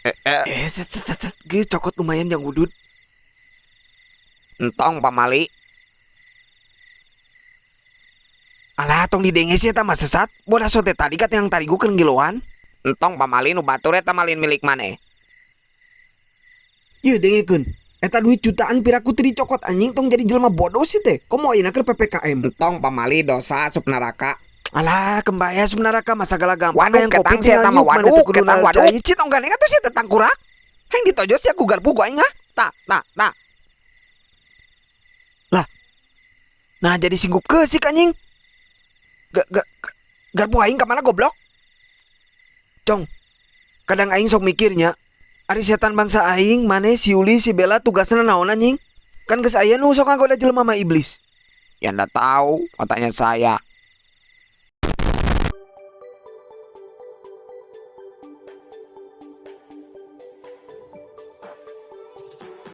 Eh, eh. Eh, set set set, set. Geus cokot lumayan jang udud. Entong pamali. Alah tong didenge sia eta mah sesat. Bodas teh tadi kat yang tarigu keur ngiloan. Entong pamali nu batur eta malin milik maneh. Yeuh dengekeun. Eta duit jutaan piraku teu dicokot anjing tong jadi jelema bodoh sih teh. Komo ayeuna keur PPKM. Entong pamali dosa asup neraka. Alah kembaya asup neraka mah sagala gampang Waduh, hayang kopi ketang sia tinggal eta mah, nyuk mana waduh, teu kudu ketang, nal waduh. cai. Cit tong gandeng atuh sia teh tangkurak. Hayang ditojo sia ku garpu ku aing ah. Ta ta ta. Lah. Nah jadi singgup keusik anjing. Ga, ga, ga, garpu aing ka mana goblok? Cong. Kadang aing sok mikirnya, ari setan bangsa aing maneh si Yuli si Bella tugasna naon anjing? Kan geus aya nu sok ngagoda jelema mah iblis. Ya ndak tahu, katanya saya.